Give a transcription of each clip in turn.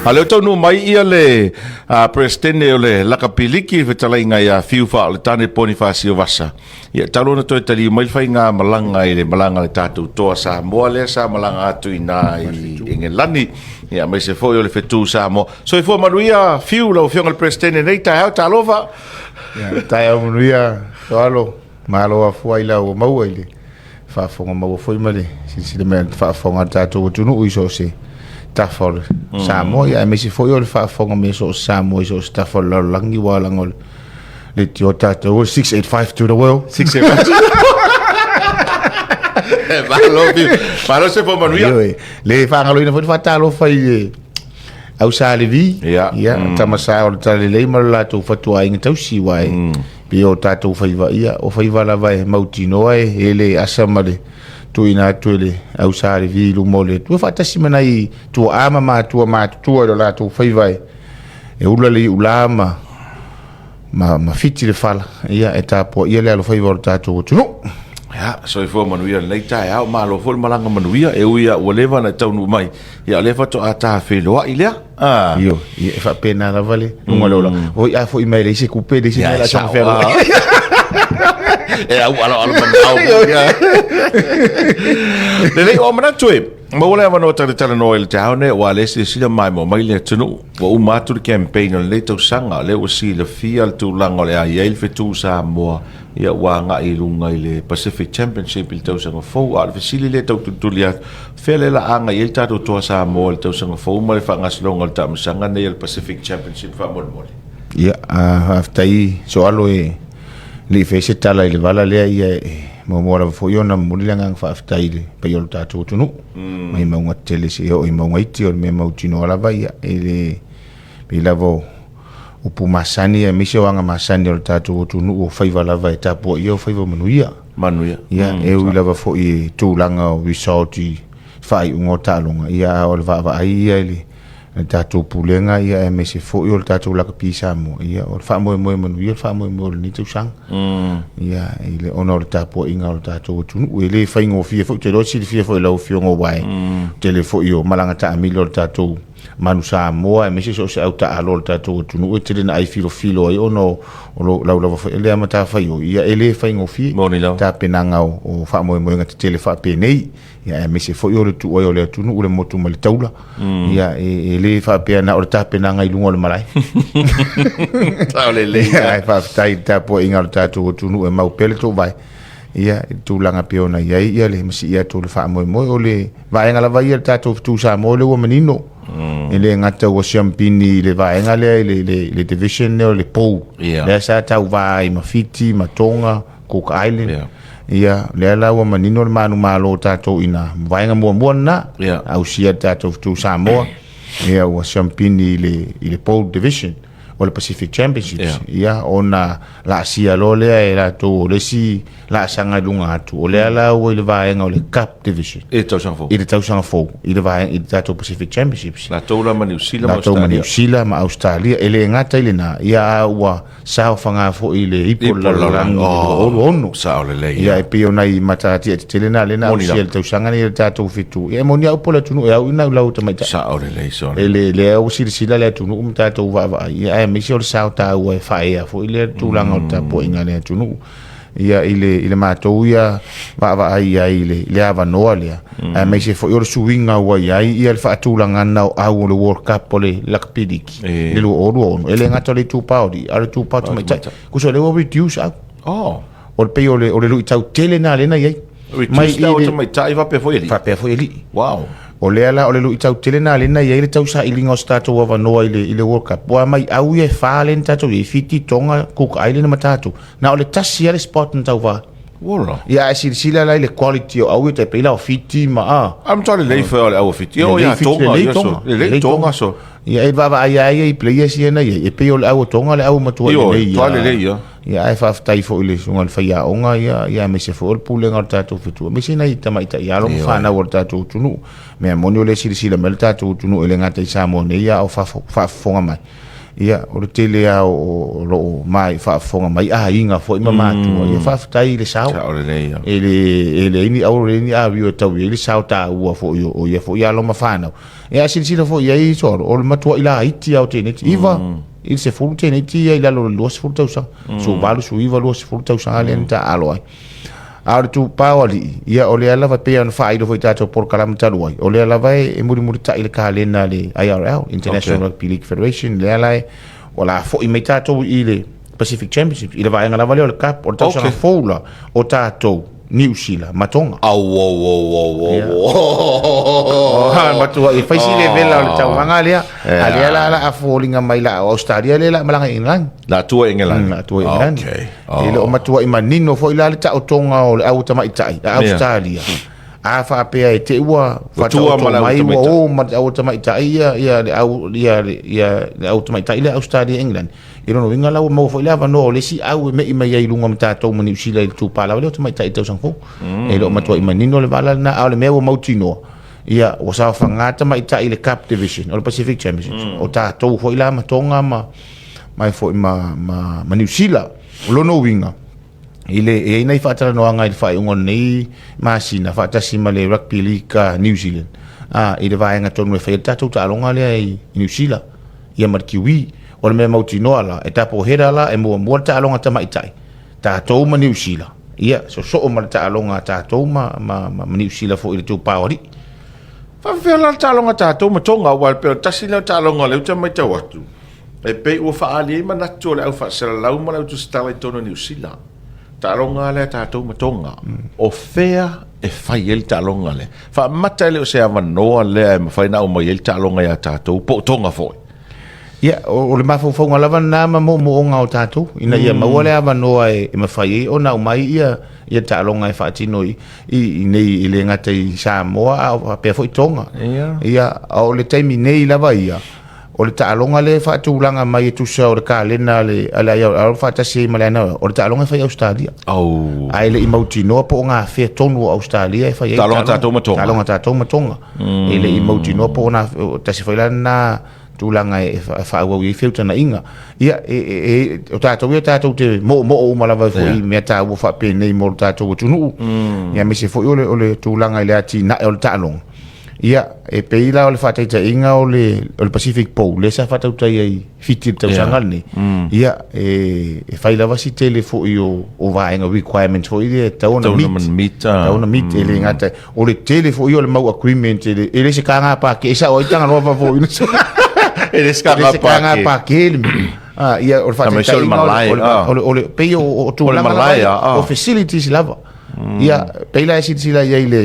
A lea ua taunuu mai ia le Peresetene o le Lakapiliki, le fetalaiga ia Fiu Faaoletane Ponifasio Vasa. Ia, talu ona toe taliu mai le faigamalaga i le malaga a le tatou Toa Samoa lea sa malaga atu i ina i Engelani, ia, aemaise foi o le Fetu Samoa. Soifua manuia Fiu, lau Afioga i le Peresetene i lenei taeao, talofa! Ia, taeao manuia Soalo, malo afua i lau ua maua i le faafofoga maua foi ma le silasila mai a le faafofoga a le tatou atunuu i so o se tafa o le Samoa, ia aemaise foi o le faafofoga mai a so o se Samoa i so o se tafa o le lalolagi, aua leaga o le leitioa tatou o le 685 to the world. 685. Malo, Fiu. Malo soifua manuia. Ioe. Le faagaloina foi le faatalofa i le au Sa Levi, ia, tama sa o le Talalelei ma le latou fatuaiga tausi, aua e pei o tatou faiva, ia, o faiva lava e mautinoa e le asa ma le tuuina atu e le au Sa Levi i luma o le Atua, faatasi ma nai tuaa ma matua matutua i lo latou faiva e ula le iulā ma fiti le fala, ia, e tapuaia le alofaiva o le tatou atunuu. Ia, soifua manuia lenei taeao, malo foi le malaga manuia, e ui lava ua leva ona e taunuu mai, ia o lea faatoa ta feiloai lea. Ah. Io, ia, e faapena lava le luga o le olaga. Oi, a foi mai e leai se tupe, leai se mea o le a soona fealuai. E au aloalo manao. Lelei, o manatu e, maua le avanoa talatalanoa i le taeao nei, aua o lea e silasila maimoa mai le atunuu. Ua uma atu le campaign o lenei tausaga, o lea ua silafia le tulaga o le a i ai le fetu Samoa, ia ua agai i luga i le Pacific Championship i le tausaga fou. A o le fesili lea e tau tulituli atu, fea lea o le a agai i ai le tatou Toa Samoa i le tausaga fou ma le faagasologa o le taamilosaga lenei o le Pacific Championship faamolemole? Ia, faafetai Soalo e le i faia se tala i le vala lea, ia e muamua lava foi ona momoli le agaga faafetai i le paia o le tatou atunuu, mai mauga tetele seia oo i mauga iti. O le mea mautinoa lava, ia, e le pei lava o upu masani aemaise o aga masani o le tatou atunuu, o faiva lava e tapuaia o faiva manuia. Manuia. Ia, e ui lava foi i tulaga o result i faaiuga o taaloga, ia, a o le vaavaai ia i le tatou pulega, ia, aemaise foi o le tatou lakapi Samoa, ia, o le faamoemoe manuia le faamoemoe o lenei tausaga. Ia, i le, ona o le tapuaiga o le tatou atunuu, e le faigofie foi, ou te iloa e silafia foi e lau Afioga aua e tele foi o malaga taamilo a le tatou Manu Samoa aemaise so o se au taaalo o le tatou atunuu e tele na ai filofilo ai ona o lo lau lava foi lea matafaioi, ia e le faigofie Moni lava. tapenaga o faamoemoega tetele faapenei, ia aemaise foi o le tuu ai o le atunuu le motu ma le taula, ia e le faapea na o le tapenaga i luga o le malae. Sao lelei. Ia, ae faafetai i le tapuaiga o le tatou atunuu e mau pea le toovae, ia i le tulaga pei ona i ai ia le masii atu o le faamoemoe. O le vaega lava ia le tatou Fetu Samoa lea ua manino, e le gata ua siampini i le vaega lea i le division lea o le pou, lea sa tauva ai ma Fiti ma Tonga, Cook Island. Ia, lea la ua manino le manumalo o tatou i ina vaega muamua lena, ausia le tatou Fetu Samoa, ia ua siampini i le Pool Division o le Pacific Championships, ia ona laasia loa lea e latou o le isi laasaga i luga atu, o lea la ua i le vaega o le Cup Division i le tausaga fou, i le tausaga fou, i le vaega i le tatou Pacific Championships, latou la ma Niu Sila ma latou ma Niu Sila ma Australia. E le gata i lena, ia a ua saofaga foi i le ipu o le lalolagi i le 2026. Sao lelei. Ia e pei o nai matatia tetele na lea na ausia i le tausaga nei e le tatou fetu. Ia e moni a upu o le atunuu e au ina lau tamaitai. Sao lelei, sao lelei. E le lea ua silasila le atunuu ma tatou vaavaai, ia aemaise o le sao taua e faaea foi lea tulaga o le tapuaiga a le atunuu. Ia i le matou ia vaavaai i ai i le avanoa lea, aemaise foi o le suiga ua i ai ia le faatulagaga o au o le World Cup o le Lakapi Liki i le 2026. E le gata o le itupa o alii, a o le itupa o tamaitai. Tusa o lea ua reduce au. O le pei o le luitau tele lena lea na i ai. Reduce au tamaitai faapea foi alii. Faapea foi alii. Wow. O lea la o le luitau tele lena lea na i ai le tausailiga o se tatou avanoa i le World Cup. Ua mai au ia e fa lea na tatou i ai, Fiti, Tonga, Cook Island ma tatou. Na o le tasi lava le spot na tauva. Ola. Ia ae silasila la i le quality o au ia tai pei la o Fiti ma a. A matua lelei foi o le au o Fiti. Ia o ia Tonga ia so. Lelei Tonga so. Ia e vaavaai lava ia i players ia na i ai. E pei o le au o Tonga le au matua lelei ia. Ioe, lelei ia. Ia ae faafetai foi i le susuga i le faiaoga ia ia aemaise foi o le pulega o le tatou fetu. Aemaise nai tamaitai alo ma fanau o le tatou atunuu. Mea moni o lea e silasila mai le tatou atunuu e le gata i Samoa nei a o faafofoga mai. Ia, o le tele lava o lo o mai faafofoga mai aiga foi ma matua, ia faafetai i le sao. Sao lelei ia. E le e leai ni auro, e leai ni āwio e tau i ai le sao taua foi o ia foi alo ma fanau. Ia a silasila foi i ai Solo, o le matuai laiti lava o teineiti, 9 i le 10 teineiti ia i lalo o le 20 tausaga, 18, 19, 20 tausaga lea na taaalo ai. A o le itupa o alii, ia o lea lava e pei ona faailo foi i tatou polokalame talu ai, o lea lava e mulimulitai le kalena a le IRL, International Rugby League Federation, lea la e, o le a foi mai tatou i le Pacific Championships, i le vaega lava lea o le Cup, o le tausaga fou la o tatou Niu Sila ma Tonga. Au, au, au, au, au, au. Oh, matuai, fai si levela o le tauvaga lea, a lea la la a foliga mai la o Australia lea la malaga i Engelani. La tua i Engelani. La tua i Engelani. Okay. Oh. E le o matuai manino foi la le taotoga o le au tamaitai a Australia. A faapea e te ua faataoto mai ua o ma le au tamaitai ia ia le au ia ia le au tamaitai le Australia England. I lona uiga la ua maua foi le avanoa o le isi au e me'i mai ai i luga ma tatou ma Niu Sila i le itupa lava lea o tamaitai i tausaga fou. E le o matuai manino le vala lena, a o le mea ua mautinoa, ia ua saofaga tamaitai i le Cup Division o le Pacific Championships. O tatou foi la ma Tonga ma mai foi ma, ma, ma Niu Sila. O lona uiga, i le, e i ai nai faatalanoaga i le faaiuga o lenei masina faatasi ma le Rugby League a New Zealand a, i le vaega tonu e fai ai le tatou taaloga lea i, i Niu Sila ia ma le Kiwi. O le mea mautinoa la, e double header la, e muamua le taaloga tamaitai, tatou ma Niu Sila, ia sosoo ma le taaloga a tatou ma, ma, ma, ma Niu Sila foi i le itupa o alii. Faafefea la le taaloga a tatou ma Tonga, aua e pei o le tasi lea o taaloga o lea ou te matau atu, e pei ua faaali ai manatu o le au faasalalau ma le au tusitala i totonu o Niu Sila. Taaloga lea a tatou ma Tonga, o fea e fai ai le taaloga lea? Faamata e le o se avanoa lea e mafai ona aumai ai le taaloga ia tatou, po o Tonga foi? Ia, o le mafaufauga lava lena ma moomooga o tatou, ina ia maua le avanoa e mafai ai ona aumai ia ia taaloga e faatino i i nei e le gata i Samoa a o faapea foi Tonga. Ia, o le taimi nei lava ia, o le taaloga lea e faatulaga mai e tusa o le kalena a le a le IRL faatasi ai ma le NRL, o le taaloga e fai i Ausetalia. Oh. Ae le i mautinoa po o gafea tonu o Ausetalia e fai ai Taaloga tatou ma Tonga. Taaloga tatou ma Tonga. E le i mautinoa po o na tasi foi la lena tulaga e faaauau i ai feutagaiga. Ia, e, e, e, o tatou ia tatou te moomoo uma lava foi i mea taua faapenei mo le tatou atunuu. Ia, aemaise foi o le, o le tulaga i le atinae o le taaloga. Ia, e pei la o le faataitaiga o le, o le Pacific Bowl, lea sa faatautai ai Fiti i le tausaga lenei. Ia, e, e fai lava si tele foi o, o vaega requirements foi lea e tatau ona meet. meet, ah. Tatau ona meet, e le gata, o le tele foi o le mau agreement, e le, e le se kāgā pākē, e sao ai Tagaloa faafofoina. E le se E le kāgā se kāgā pākē. pākē le mea. Ah, ia, o le Aemaise o le faataitaiga o le, malae, o le, ah. o le, o le, pei o, o tulaga lava malae, ia, ah, ah. o facilities lava. Ia, pei la e silasila i ai le,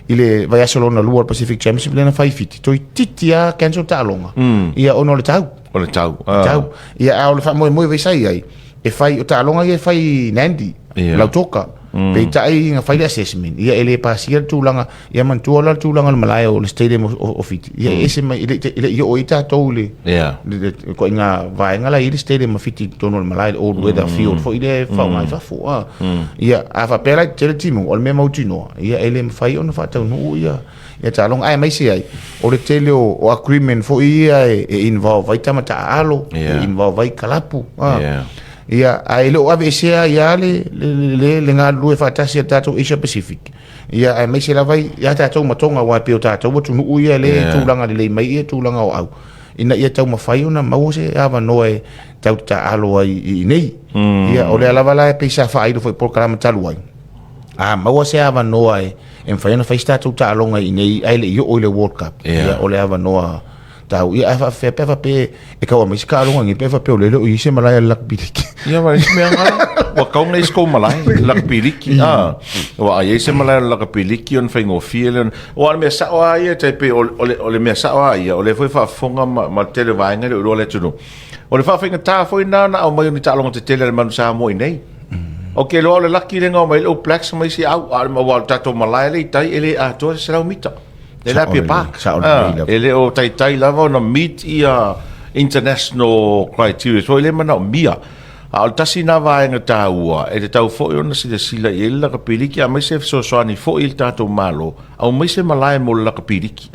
i le vaiaso lona lua o le Pacific Championship lea na fai i Fiti, toeitiiti lava cancel taaloga, ia ona o le tau. O le tau. Tau. Ia, a o le faamoemoe foi sa i ai, e fai, o taaloga ia e fai i Nandi, Lautoka. Peitai na fai le assessment, ia e le pasia le tulaga, ia manatua la le tulaga o le malae o le stadium o Fiti. Ia e ese mai, e le i oo ai tatou i le, le ituaiga vaega la e i ai le stadium o Fiti i totonu o le malae, le old weather field foi lea e faaaoga i fafo. Ia, a faapea la e tetele timuga, o le mea mautinoa, ia e le mafai ona faataunuu ia ia taaloga. Aemaise ai, o le tele o, o agreement foi ia e, e involve ai tama taaalo, e involve ai kalapu. Ia, ae le o aveesea ia le, le, le, le galulue faatasi a le tatou Asia Pacific. Ia, aemaise lava ia tatou ma Tonga, aua e pei o tatou atunuu ia le tulaga lelei mai ia tulaga o au, ina ia taumafai ona maua se avanoa e tau taaalo ai i inei. Ia, o lea lava la e pei sa faailo foi i polokalame talu ai, a maua se avanoa e, e mafai ona fai se tatou taaloga i inei ae le i oo i le World Cup. Ia, o le avanoa tau. Ia, ae faafefea pe a faapea e tau aumai se taaloga nei, pe a faapea o lea e le o i ai se malae a le rugby league. Ia, ma le isi mea ngala, ua kau nei se kou malae, rugby league, a, ua ai ai se malae o le rugby league ona faigofie lea ona, aua o le mea sao lava ia, tai pei o le, o le mea sao lava ia, o lea foi e faafofoga ma, ma le tele o vaega e le o iloa le atunuu. O le faafaigata foi lena ona aumai o ni taaloga tetele a le Manu Samoa i nei. Ou te iloa o le laki lea na omai ai le All Blacks ma isi au, a o aua o le tatou malae lea i tai e le atoa se 100 mita. Le Napier Park. Sao lelei lava. E le o taitai lava ona meet ia international criteria foi lea e manaomia. A o le tasi lena vaega taua e tatau foi ona silasila i ai le lakapiliki aemaise e fesoasoani foi i le tatou Malo, aumai se malae mo le lakapiliki.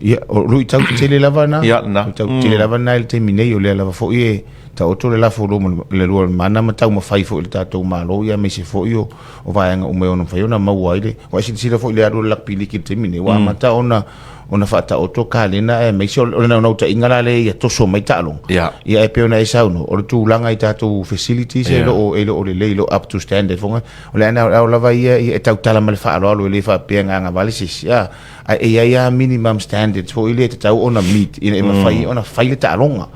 Ia, o luitau tetele lava na. Ia, na. Luitau tetele lava na i le taimi nei, o lea lava foi e taoto le lafo i le lua o le mana ma taumafai foi le tatou Malo, ia aemaise foi o, o vaega uma e ono mafai ona maua ai le. Ua e silasila foi i le alu o le Lakapi Liki i le taimi nei, ua amata ona ona faataoto kalena aemaise o le naunautaiga la lea ia toso mai taaloga. Ia. Ia e pei ona e saunoa, o le tulaga i tatou facilities e le o lelei, e le o up to standard foi. O le NRL lava ia e tautala ma le faaaloalo e le faapea e gagavale se isi, a. Ae e i ai lava minimum standards foi lea e tatau ona meet ina ia mafai ona fai le taaloga.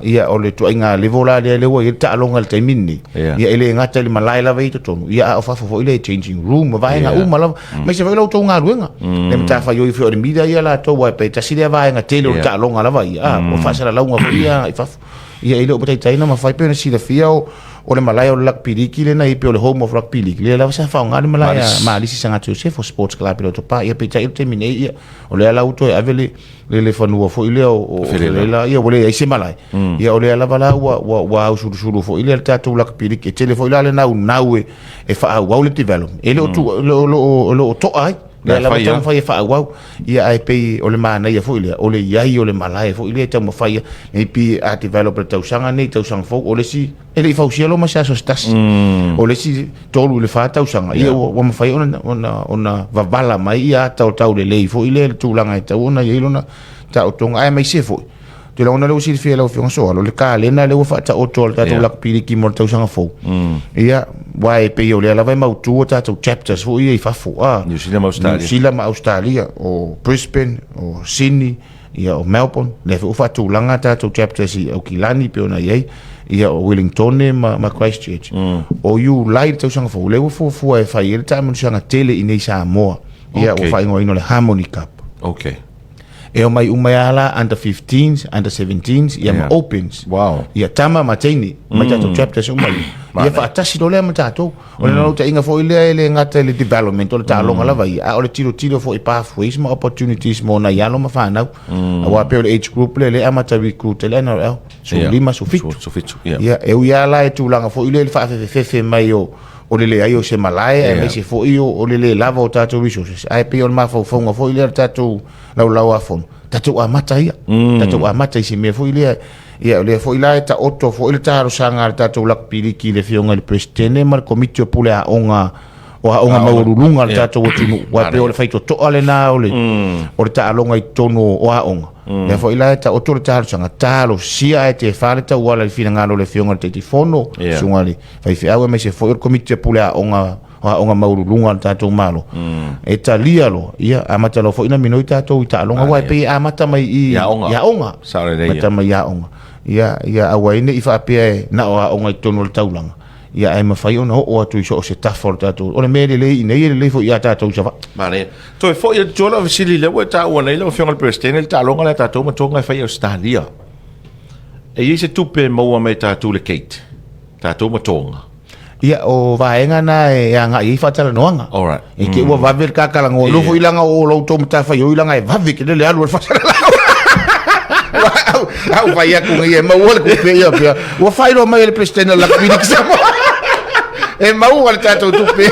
Ia o le ituaiga level la lea ua i ai le taaloga i le taimi lenei. Ia e le gata i le malae lava ia i totonu, ia a o fafo foi lea i changing room ma vaega uma lava. Aemaise foi la outou galuega. Le matafaioi foi o le media ia latou aua e tasi lea vaega tele o le taaloga lava ia, o faasalalauga foi ia i fafo. Ia e le o taitai ona mafai pei ona silafia o o le malae o le Rugby League lena i pei o le home of Rugby League lea lava sa faaaoga le malae a Malisi Saga Josefo Sports Club i Lotopa. Ia peitai o le taimi nei ia o lea la ua toe ave le le, le fanua foi lea o Felela ia ua leai se malae. Ia o lea lava la ua ua ua ausulusulu foi lea le tatou Rugby League e tele foi la le naunau e e faaauau le development. E le o tu le o le o toa ai. Lea lava taumafai e faaauau. Ia ae pei o le manaia foi lea, o le i ai o le malae foi lea e taumafai maybe a develop le tausaga nei, tausaga fou, o le isi, e le i fausia loa ma se aso se tasi. O le isi 3 i le 4 tausaga, ia ua mafai ona vavala mai ia ata o taulelei foi lea i le tulaga e tatau ona i ai lona taotoga, aemaise foi, Ou te lagona lea ua silafia e lau Afioga Soalo, le kalena lea ua faataoto a le tatou Lakapi Liki mo le tausaga fou. Ia, aua e pei o lea lava e mautu a tatou chapters foi ia i fafo, a. New Zealand ma Australia. New Zealand ma Australia, o Brisbane, o Sydney, ia o Melbourne, lea foi ua faatulaga a tatou chapters i Aukilani pei ona i ai, ia o Wellingtone ma, ma Christchurch. O Iulai le tausaga fou, lea ua fuafua e fai ai le taamilosaga tele i inei i Samoa. Ia, ua faaigoaina o le Harmony Cup. Okay. E omai uma ai lava la under 15s, under 17s, ia ma opens. Wow. Ia tama ma teine, mai tatou chapters uma ia. Ia faatasi loa lea ma tatou. O le naunautaiga foi lea e le gata i le development o le taaloga lava ia, a o le tilotilo foi i pathways ma opportunities mo nai alo ma fanau. Aua pei o le age group lea, lea e amata recruit ai le NRL, 15, 17. 17, ia. Ia, e ui lava la i tulaga foi lea i le faafefefefe mai o o le leai o se malae aemaise foi o le le lava o tatou resources. Ae pei o le mafaufauga foi lea o le tatou Laulau-a-Fono, tatou amata ia, tatou amata i se mea foi lea. Ia, o lea foi la e taoto foi le talosaga a le tatou Lakapi Liki i le Afioga i le Peresetene ma le Komiti o Pule Aoga o Aoga Maualuluga a le tatou atunuu, aua e pei o le faitotoa lena o le o le taaloga i totonu o aoga. Lea foi la e taoto le talosaga, talosia ae tefa le tauala i le finagalo o le Afioga i le Taitaifono, Susuga i le faifeau aemaise foi o le Komiti o Pule Aoga o Aoga Maualuluga a le tatou Malo, e talia loa, ia, amata loa foi ona minoi tatou i taaloga, aua e pei e amata mai i i aoga. I aoga. Sao lelei. Amata mai i aoga. Ia, ia aua ai ne i faapea e na o aoga i totonu o le taulaga, ia ae mafai ona oo atu i so o se tafa o le tatou. O le mea lelei i inei e lelei foi ia tatou i Savaii. Manaia. Toe foi atu lau fesili lea ua e taua nei lau Afioga i le Peresetene le taaloga lea a tatou ma Tonga e fai i Ausetalia. E i ai se tupe e maua mai e tatou i le gate? Tatou ma Tonga. Ia, o vaega na e agai ai faatalanoaga. Alright. E te ua vave le tatalanoa. Mm. Lofo i langa o lo outou matafaioi langa e vave ke le alu o le faasalalau. Au, au fai atu ngai e maua le tupe ia pea. Ua faailoa mai e le President o le Rugby League Samoa. E maua le tatou tupe.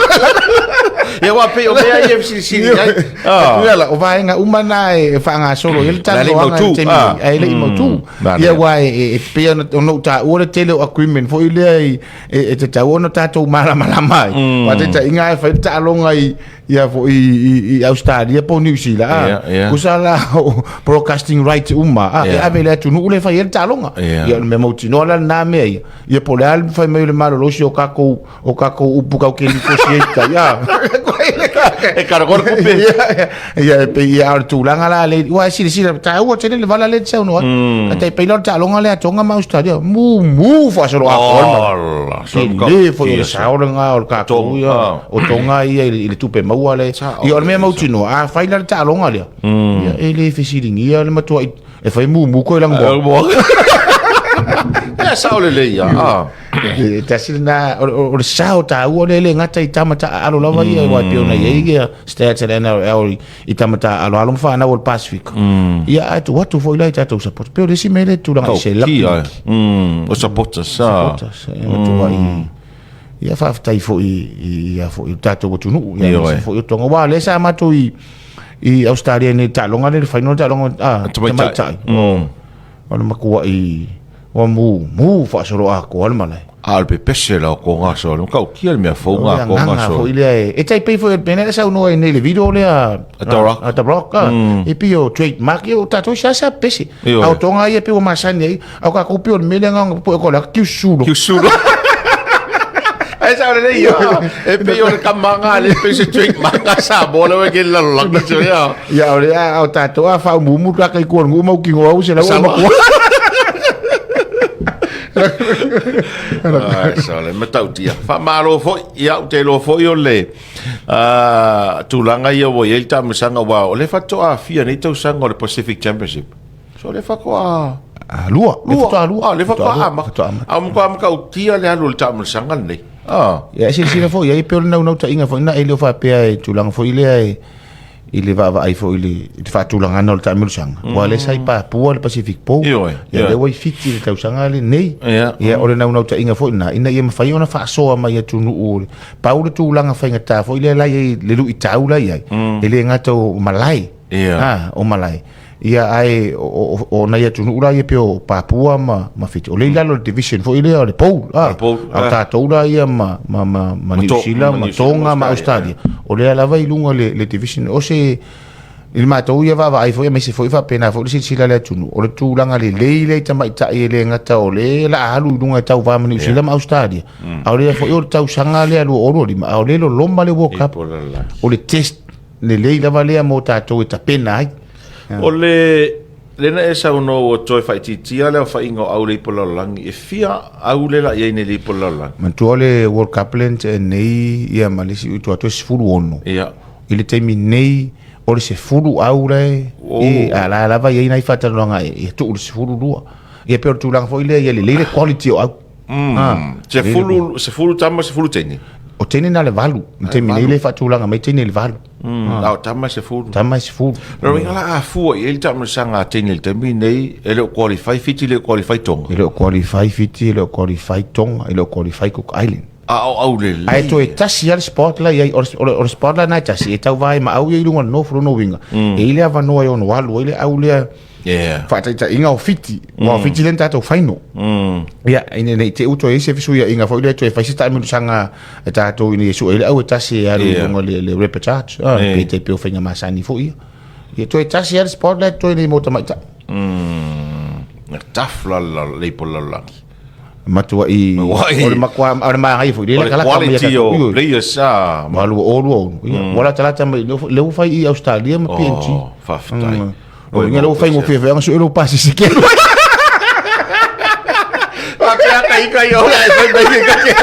Ia ua pei o mea ia e fesilisili ai. Ah. Ia la, o vaega uma na e faagasolo ai le talanoaga i le taimi nei, ae le i mautu. Ia aua e pei ona ou taua le tele o agreement foi lea i e tatau ona tatou malamalama ai. Faataitaiga e fai le taaloga i ia foi i Australia po o New Zealand, ah. Tusa la o broadcasting rights uma, ah, e ave i le atunuu lea e fai ai le taaloga. Ia o le mea mautinoa la lena mea ia. Ia po o le a le fai mai o le malolosi o tatou o tatou upu tau ke negotiate ai, ah. E karokoro kupe. Ia, e pei ia, o le tulaga la le, ua e silasila, taua tele le vala lea e te saunoa ai. A tai pei la o le taaloga lea a Tonga ma Australia, mumu faasolo atoa le mala. Ala, Tele foi o le sao lena o le tatou ia, o Tonga ia i le tupe maua lea. Ia o le mea mautinoa, a fai la le taaloga lea, ia e le fesiligia le matuai e fai mumu koe lagoa. Ia sao lelei ia. Ah. E tasi lena, o le sao taua lea e le gata i tama taaalo lava ia, aua e pei ona i ai ia stats a le NRL i tama taaalo, alo ma fanau o le Pasifika. Ia ae tuu atu foi la i tatou supporters. Pei o le isi mea lea e tulaga i se Tau kia, eh. O supporters, ah. Supporters, e matuai. Ia faafetai foi i ia foi i le tatou atunuu, ia Ioe. aemaise foi o Tonga. Aua o lea sa matou i i Australia nei taaloga lea le final taaloga a tamaitai. O le matuai ua mu mu faasolo atoa le malae. A o le pepese la o ko gaso, le matautia le mea fou ga ko gaso. Foi lea e, e tai pei foi pena le saunoa ai nei le video lea a The Rock. A The Rock, a, e pei o trademark ia o tatou se asa pese. A o tonga ia pei o masani ai, a o ka pei o le mele nga po ko la kiusulo. Kiusulo. Ai sa le ia. E pei o le kamanga le pei se trademark a sa bola we ke la la ki so ia. Ia o le a o tatou a faaumuumu la kai kua nuu mau kingo au se lau o makua. Ai sa le matautia. Faamalo foi ia ou te iloa foi o le tulaga ia ua i ai le taamilosaga aua o lea faatoa aafia nei tausaga o le Pacific Championship. So o lea faatoa Ah, lua, le faatoa lua. Ah, le faatoa amata. A matua matautia le alu o le taamilosaga lenei. Ah. Ia, silasila foi i ai pei o le naunautaiga foi lena e le o faapea e tulaga foi lea e i le vaavaai foi i le, i le faatulagaga o le taamilosaga mm. Aua lea sa i Papua le Pacific Bowl. Ioe, ia lea ua i Fiti le tausaga lenei. Ia o le naunautaiga foi lena ina ia mafai ona faasoa mai atunuu o le pau le tulaga faigata foi lea la i ai le luitau la i ai e le gata o malae. Ah, o malae. Ia ae o nai atunuu la ia pei o Papua ma Fiti. O lea i lalo o le division foi lea o le pool. Ah, a o tatou la ia ma New Zealand, ma Tonga, ma Australia. O lea lava i luga le division. O se i le matou ia vaavaai foi aemaise foi faapena foi le silasila a le atunuu. O le tulaga lelei lea i tamaitai e le gata o lea o le a alu i luga e tauva ma New Zealand ma Australia. A o lea foi o le tausaga lea 2025, a o lea e loloma le World Cup. O le test lelei lava lea mo tatou e tapena ai. O le lea na e saunoa ua toe faaitiitia le aofaiga o au le ipu lalolagi, e fia au le la i ai nei le ipu lalolagi? Manatua le World Cup lea na tea nei ia ma le isi i tua atu e 16. Ia. I le taimi nei o le 10 au la e i a la lava i ai nai faatalanoaga e tuu i le 12. Ia pei o le tulaga foi lea ia lelei le quality o au. 10 tama, 10 teine. O teine na le 8. I le taimi nei lea e faatulaga mai teine i le 8. A o tama e 10. Tama e 10. Lona uiga la a fua i ai le taamilosaga a teine i le taimi nei, e le o qualify Fiti, e le o qualify Tonga. E le o qualify Fiti, e le o qualify Tonga, e le o qualify Cook Island. A o au lelei. Ae toe tasi lava le spot la i ai, o le spot la na e tasi, e tauva ai ma au ia i luga o le nofo, lona uiga, e i ai le avanoa e ono alu ai le au lea Yeah. Faataitaiga o Fiti, aua o Fiti lea na tatou final. Ia, ina ne i te i ua toe i ai se fesuiaiga foi lea toe fai se taamilosaga a tatou ina ia sue ai le au e tasi e alu i luga o le repertoire. Ah, pe tai pei o faiga masani foi ia. Ia toe tasi lava le spot la e totoe nei mo tamaitai. Na tough la le ipu lalolagi. Matuai o le matua o le manaia foi lea latalata mai quality o players a ma lua o lua o ia ua latalata mai lea ua fai i Australia ma PNG. Oh, faafetai. O inga lea ua faigofie foi anga sue lou pasese ke. Faapea kai kai o le fai mai ke ke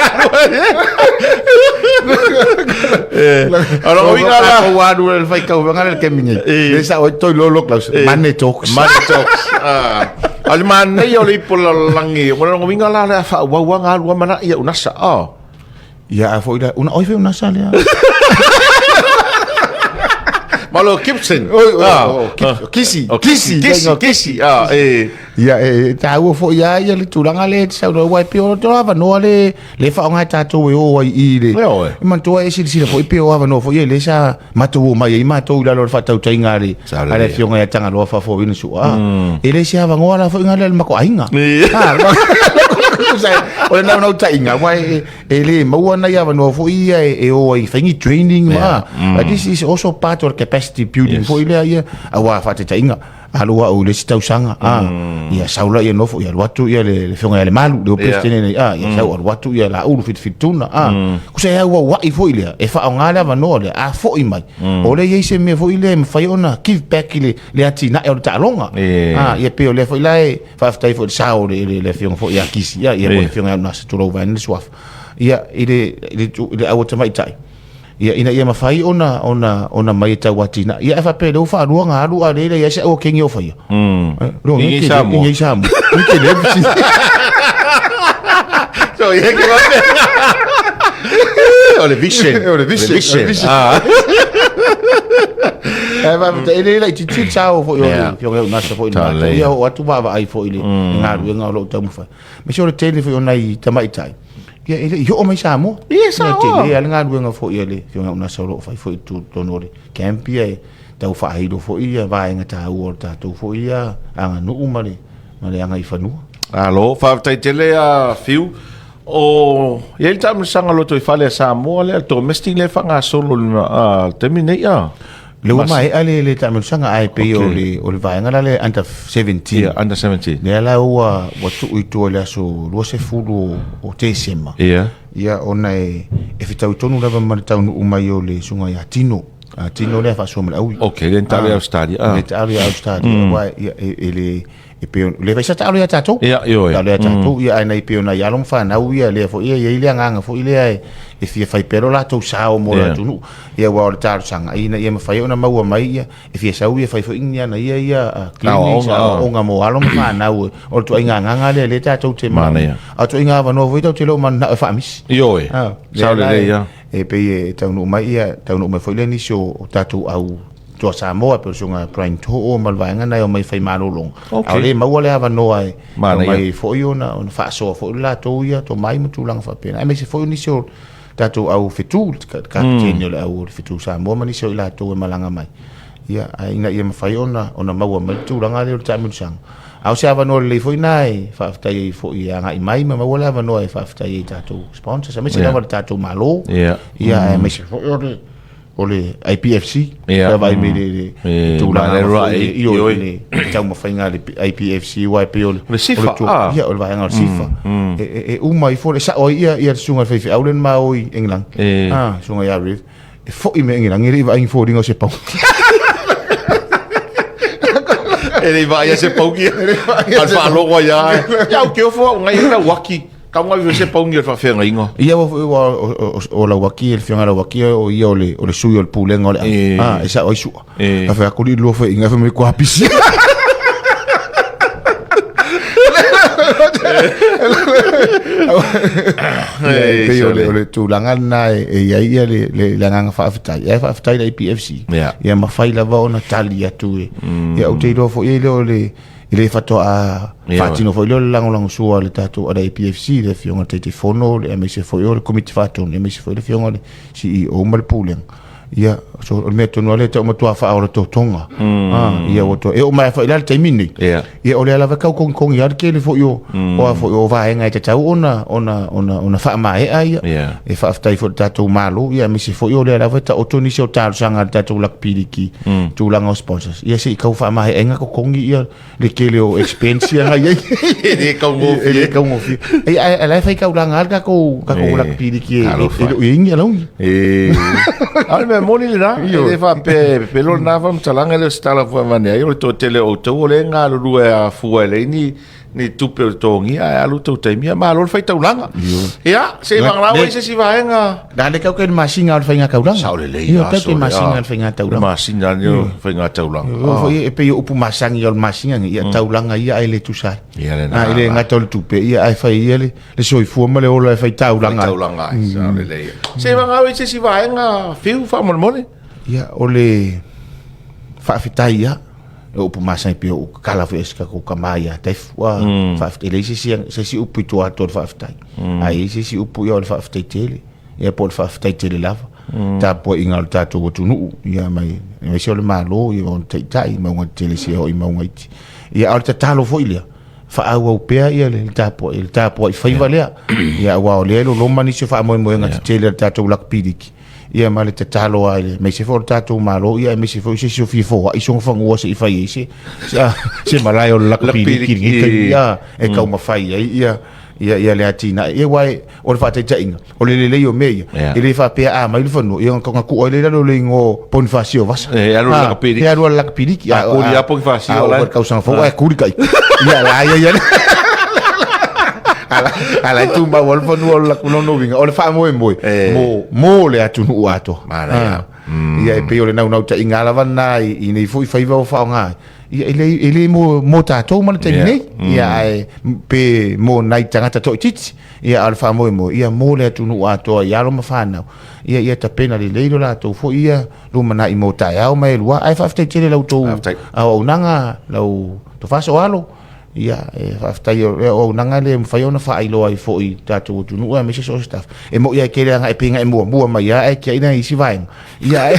Alo uiga la ko alu le fai kau nga le kemi nei. Le sa o toi lolo klaus. Money talks. Money talks. Ah. O le manaia o le ipu lalolagi, o lona uiga la o le a faaauau lava alu lava manai au nasa. Oh. Ia a foi la una oi foi una sa lea. Malo Gibson. Oi, oi, oh, Kisi, Kisi, Kisi, Kisi. Ah, e. Ia e tāua foi ia ia le tulaga lea e te saunoa ai, aua e pei o le avanoa le le faaaoga e tatou e o ai i le. E manatua e silasila foi pei o avanoa foi ia lea sa matou omai ai matou i lalo o le faatautaiga a le a le afioga ia Tagaloa Faafoauina Su'a. E le se avanoa la foi lea i le matou aiga. O le naunautaiga aua e e le maua nai avanoa foi ia e o ai fai ni training ma. But this is also part of the capacity building foi lea ia aua faataitaiga alu au i le isi tausaga a ia sau la ia nofo ia alu atu ia le afioga ia Lemalu le Peresetene nei a ia sau alu atu ia Laulu Fitufituna a kusa e auauai foi lea e faaaoga le avanoa lea a foi mai o lea e i ai se mea foi lea e mafai ona give back i le atinae o le taaloga a ia pei o lea foi la e faafetai foi i le sao o le afioga foi ia Kisi ia ia po o le afioga ia Unasa tulou vaeane le suafa ia i le au tamaitai Ia, ina ia mafai ona, ona, ona mai e tau atinae. Ia, ae faapea lea ua faalua ona alu a lea e leai se aua kengi o faia. Lo, Ingi Samoa. Ingi Samoa. Ni ke le pisi. So, ia ke wape. O le vision. O le vision. O le vision. vision. Ah. Ae faafetai, e le laitiiti le sao foi o le afioga ia Unasa foi i le matou. Ia oo atu vaavaai foi i le galuega o lo o taumafai. Aemaise o le tele foi o nai tamaitai, ia e le i oo mai Samoa. Ia, Samoa. Ia, tele lava le galuega foi a le Afioga ia Unasa o lo o fai foi i totonu o le camp ia e tau faailo foi ia vaega taua o le tatou foi ia aganuu ma le ma le agaifanua. Malo, faafetai tele a Fiu. O i ai le taamilosaga lotoifale a Samoa lea, le domestic lea e faagasolo i le taimi lenei a? Le ua maea le le taamilosaga ae pei o le o le vaega la le under 17. Yeah, under 17. Lea la ua ua tuu i tua i le aso 20 o Tesema. Yeah. Ia ona e e fetaui tonu lava ma le taunuu mai o le susuga ia Tino. A Tino lea faasoa ma le aui. Okay, le taalo i Australia. Le taalo i Australia. Aua ia e le e pei ona le fai sa taalo ia tatou. Ia, ioe. Taalo ia tatou ia ae nai pei ona i alo ma fanau ia lea foi ia i ai le agaga foi lea e e fia fai pea lo latou sao mo le atunuu. Ia aua o le talosaga ina ia mafai ona maua mai ia e fia sau ia fai foi ni ana ia ia clinics aoaoga mo alo ma fanau o le ituaiga agaga lea lea tatou te Manaia. A o ituaiga avanoa foi tatou te le o mananao e faamisi. Ioe. Sao lelei ia. E pei e taunuu mai ia taunuu mai foi lea nisi o tatou au Toa Samoa pei o le susuga Brian To'o ma le vaega lena e omai e fai malologa. Okay. A o lea e maua le avanoa e Manaia. omai foi ona ona faasoa foi le latou ia tomai ma tulaga faapena. Aemaise foi o nisi o tatou au fetu, le kapeteni o le au o le fetu Samoa ma nisi o i latou e malaga mai. Ia, ae ina ia mafai ona ona maua mai le tulaga lea o le taamilosaga. A o se avanoa lelei foi lena e faafetai ai foi e agai mai ma maua le avanoa e faafetai ai i tatou sponsors, aemaise lava le tatou Malo. Ia, aemaise foi o le o le IPFC Ia. yeah. vaai mai le, le Eh, tulaga ma le foi i, i, oi. le taumafaiga a le IPFC aua e pei o le Le SIFA, ah. ia o le vaega o le SIFA e, e, e uma ifo le sao ai ia ia le susuga i le faifeau lea na ma o i Engelagi Eh. ah susuga ia Rev e foi mai Engelagi e le i vaai ni foliga o se pau E le i vaai se paugi. A le faalogo ai lava. Ia, ou te ofo au ngai e lauaki. Kau ngai se paugi o le faafeagaiga. Ia ua foi ua o Lauaki, le afioga ia Lauaki o ia o le o le sui o le pulega o le Eh. ah e sao ai sua. Eh. A fai atu li lua foi inga fai mai kua pisi. Eh, Pei o le sole. o le tulaga lena e e i ai ia le le le agaga faafetai. Ae faafetai i le IPFC. Yeah. Ia mafai lava ona tali atu e. Ia ou te iloa foi e le o le E le faatoa faatino foi lea o le lagolagosua a le tatou a le APFC, le Afioga i le Taitaifono, aemaise foi o le Komiti Faatonu, aemaise foi le Afioga i le CEO ma le Pulega. Ia, so, o le mea tonu lava lea e tau matua faaola totoga. Ia, ua toe, e oo mai foi la le taimi lenei. Ia, o lea lava e tau kogikogi lava le tele foi o, o a foi o vaega e tatau ona, ona, ona, ona faamaea ia. E faafetai foi i le tatou Malo, ia, aemaise foi o lea lava e taoto nisi o talosaga a le tatou Lakapi Liki tulaga o sponsors ia se i tau faamaeaina totogi ia le tele o expense ia na i ai. E le taugofie. E le taugofie. Ai ai la e fai taulaga lava le tatou tatou rugby league e e le o i ai ni alauni. E a o le mea moni lena, e le faapea e pepelo lena faamatalaga e le o se tala foi avane ai o le toatele o outou o lea e galulue afua e leai ni ni tupe o totogia ae alu tou taimi, ia malo le fai taulaga. Ia, se i vagana ai se isi vaega. Na le tau ke masina o le faiga taulaga. Sao lelei. Ia, tau ke masina o le faiga taulaga. Masina ni o faiga taulaga. O foi e pei o upu masani o le masina ni, ia taulaga ia ai le tusa ai. Ia lena. E le gata o le tupe, ia ae fai ia le soifua ma le ola e fai taulaga. Fai taulaga ai, sao lelei. Se i vagana ai se isi vaega fiu faamolemole. Ia, o le faafetai ia. E upu masani pei o kala foi e se tatou tama ia Taefu. Ua faafetai, e leai se isi, se isi upu i tua atu o le faafetai. Ae i ai se isi upu ia o le faafetai tele. Ia po o le faafetai tele lava. Tapuaiga a le tatou atunuu, ia mai, aemaise o le Malo, ia ona taitai, mauga tetele seia oo i mauga iti. Ia a o le tatalo foi lea, faaauau pea ia le tapuai, le tapuai faiva lea. Ia aua o lea e loloma nisi o faamoemoega tetele a le tatou Lakapi Liki. Ia ma le tatalo lava i le, aemaise foi o le tatou Malo, ia aemaise foi o se isi o fia foai sona fanua se i fai ai se, se malae o le lakapi liki i lenei taimi, ia, e taumafai ai ia, ia, ia le atinae. Ia aua o le faataitaiga, o le lelei o mea ia, e le faapea a aumai le fanua, ia ona tuu ai lea i lalo o le igoa o Ponifasio Vasa. E alu le lakapi liki. E alu le lakapi liki. A kuli lava Ponifasio A oo foi i le tausaga fou ae kuli kai. Ia la ia ia. A la e tumau lava le fanua o le lona uiga, o le faamoemoe mo, mo le atunuu atoa. Manaia. Ia e pei o le naunautaiga lava lena i nei foi faiva ua faaaoga ai. Ia e le, e le mo, mo tatou ma le taimi nei. Ia ae pe mo nai tagata toaitiiti. Ia a o le faamoemoe, ia mo le atunuu atoa i alo ma fanau. Ia ia tapena lelei lo latou foi ia lumanai mo taeao ma elua. Ae faafetai tele la outou auaunaga, lau tofa soalo. Ia, e faafetai o le auaunaga lea e mafai ona faailoa ai foi i tatou atunuu aemaise so o se tafa. E moni lava e tele aga e pei ona e muamua mai lava ae tiai nai isi vaega. Ia, ae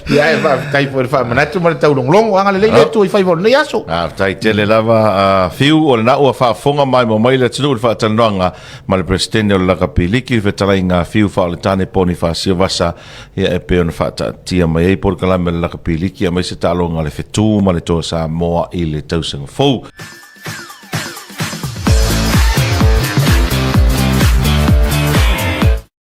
Ia, ae faafetai foi i le faamanatu ma le taulogologo. Agalelei le Atua i faiva o lenei aso. Faafetai tele lava Fiu, o lena ua faafofoga mai mo mai le atunuu i le faatalanoaga ma le Peresetene o le Lakapi Liki, le fetalaiga a Fiu Faaoletane Ponifasio Vasa, ia e pei ona faataatia mai ai polokalame a le Lakapi Liki aemaise taaloga a le Fetu ma le Toa Samoa i le tausaga fou.